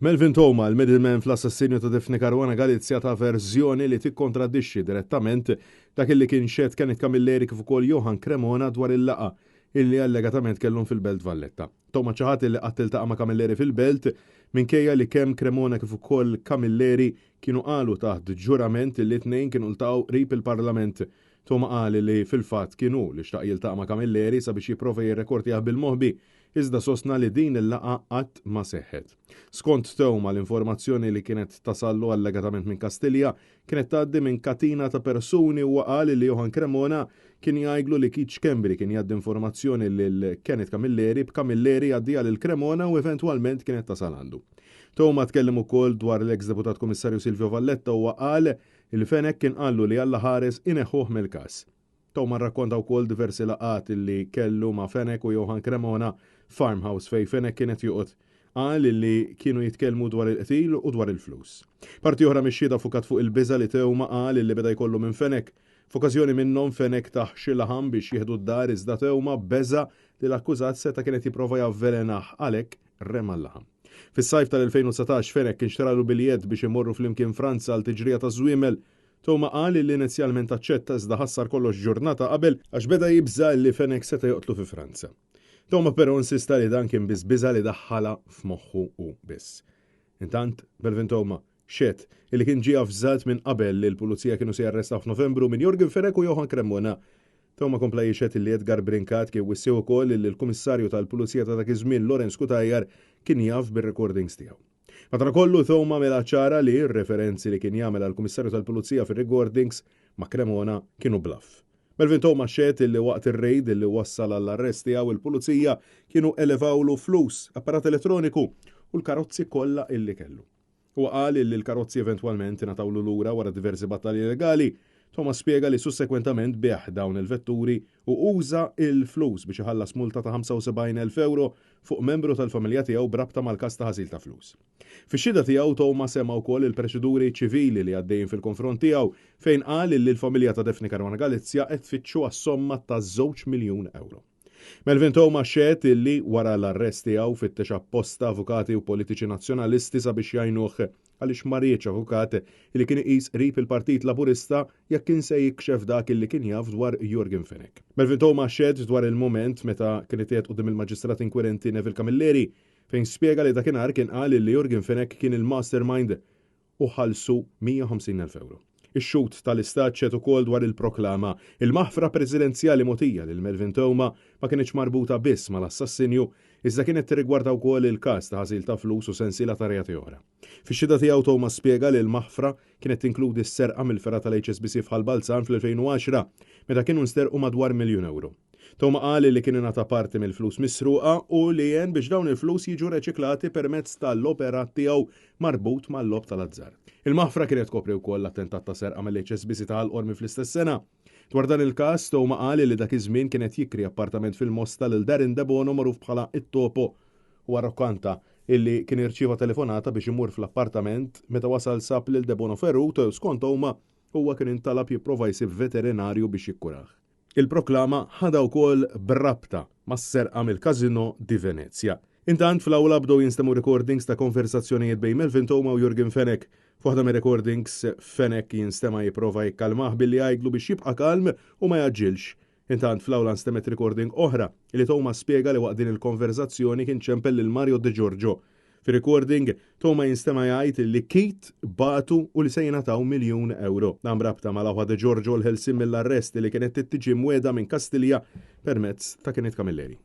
Melvin Theuma, il-middleman fl-assassinju ta' Daphne Caruana Galizia ta verżjoni li tikkontradixxi direttament dak illi kien xehed Kenneth Camilleri kif ukoll Johann Cremona dwar il-laqgħa illi allegatament kellhom fil-Belt Valletta. Theuma ċaħad illi qatt iltaqa' ma' Camilleri fil-Belt minkejja li kemm Cremona kif ukoll Camilleri kienu qalu taħt ġurament illi t-tnejn kienu ltaqgħu qrib il-Parlament. Theuma qal li fil-fatt kien hu li xtaq jiltaqa' ma' Camilleri sabiex jipprova jirrekordjah bil-moħbi iżda sostna li din il-laqgħa qatt ma seħħet. Skont Theuma, l-informazzjoni li kienet tasallu allegatament minn Kastilja kienet tgħaddi minn katina ta' persuni u huwa qal li Johann Cremona kien jgħidlu li Keith Schembri kien jgħaddi informazzjoni lil Kenneth Camilleri b'Camilleri jgħaddiha lil Cremona u eventwalment kienet tasal għandu. Theuma tkellem ukoll dwar l-eks Deputat Kummissarju Silvio Valletta u huwa qal li Fenech kien qallu li Alla ħares ineħħuh mill-każ. Theuma rrakkonta wkoll diversi laqgħat li kellu ma' Fenech u Johann Cremona f'farmhouse fejn Fenech kien qed joqgħod. Qal li kienu jitkellmu dwar il-qtil u dwar il-flus. Parti oħra mix-xhieda ffukat fuq il-biża' li Theuma qal li beda jkollu minn Fenech. F'okkażjoni minnhom Fenech tah xi laħam biex jieħdu d-dar iżda Theuma beża' li l-akkużat seta' kien qed jipprova javvelenah għalhekk rema l-laħam. Fis-sajf tal-2019 Fenech kien xtralu biljett biex imorru flimkien Franza għal tiġrija taż-żwiemel. Theuma qal li inizjalment aċċetta iżda ħassar kollox ġurnata qabel għax beda jibża' li Fenech seta' joqtlu fi Franza. Theuma però insista li dan kien biss biża' li daħħalha f'moħħu hu biss. Intant, Melvin Theuma xehed li kien ġie avżat minn qabel li l-Pulizija kienu se jarrestawh f'Novembru minn Yorgen Fenech u Johann Cremona. Theuma kompla jixhed li Edgar Brincat kien wissieh ukoll li l-Kummissarju tal-Pulizija ta' dak iż-żmien Lawrence Cutajar kien jaf bir-recordings tiegħu. Madankollu, Theuma għamilha ċara li r-referenzi li kien jagħmel għall-Kummissarju tal-Pulizija fir-recordings ma' Cremona kienu bluff. Melvin Theuma xehed li waqt ir-raid li wassal għall-arrest tiegħu il-Pulizija kienu elevawlu flus, apparat elettroniku u l-karozzi kollha illi kellu. Huwa qal li l-karozzi eventwalment ingħatawlu lura wara diversi battalji legali. Thomas spjega li sussekwentament biegħ dawn il-vetturi u uża l-flus biex iħallas multa ta' 75,000 ewro fuq membru tal-familja tiegħu b'rabta mal-każ ta' ħasil ta' flus. Fix-xhieda tiegħu Theuma semma wkoll il-proċeduri ċivili li għaddejjin fil-konfront tiegħu fejn qal li l-familja ta' Daphne Caruana Galizia qed tfittxu għas-somma ta' żewġ miljun ewro. Melvin Theuma xehed illi wara l-arrest tiegħu fittex apposta avukati u politiċi Nazzjonalisti sabiex jgħinuh għaliex ma riedx avukat illi kien iqis qrib il-Partit Laburista jekk kien se jikxef dak illi kien jaf dwar Yorgen Fenech. Melvin Theuma xehed dwar il-mument meta kien qiegħed quddiem il-Maġistrat Inkwirenti Neville Camilleri fejn spjega li dakinhar kien qal illi Yorgen Fenech kien il-mastermind u ħallsu 150,000 ewro. Ix-xhud tal-Istat xehed ukoll dwar il-proklama. Il-maħfra presidenzjali mogħtija lil Melvin Theuma ma kinitx marbuta biss mal-assassinju, iżda kienet tirrigwarda wkoll il-każ ta' ħasil ta' flus u sensiela ta' reati oħra. Fix-xhieda tiegħu Theuma spjega li l-maħfra kienet tinkludi s-serqa mill-fergħa tal-HSBC f'Ħal Balzan fl-2010, meta kienu nsterqu madwar miljun ewro. Theuma qal li kien ingħata parti mill-flus misruqa u li għen biex dawn il-flus jiġu reċiklati permezz tal-operat tiegħu marbut mal-logħob tal-azzard. Il-maħfra kienet tkopri wkoll l-attentat ta' serqa mill-HSBC ta' Ħal Qormi fl-istess sena. Dwar dan il-każ, Theuma qal li dak iż-żmien kien qed jikri appartament fil-Mosta lil Darren Debono magħruf bħala it-Topo. Huwa rrakkonta illi kien irċieva telefonata biex imur fl-appartament meta wasal sab lil Debono ferut u skont Theuma huwa kien intalab jipprova jsib veterinarju biex jikkurah. Il-proklama ħadha wkoll b'rabta mas-serqa mill-Casino di Venezia. Intant, fl-awla bdew jinstemgħu recordings ta' konversazzjonijiet bejn Melvin Theuma u Yorgen Fenech. F'waħda mir-recordings, Fenech jinstema' jipprova jikkalmah billi jgħidlu biex jibqa' kalm u ma jgħaġġilx. Intant, fl-awla nstemgħet recording oħra li Theuma spjega li waqt din il-konversazzjoni kien ċempel lil Mario Degiorgio. Fir-recording, Theuma jinstema' jgħid li Keith bagħtu u li se jingħataw miljun ewro. Dan b'rabta mal-aħwa Degiorgio u l-ħelsien mill-arrest li kienet trid tiġi mwiegħda minn Kastilja permezz ta' Kenneth Camilleri.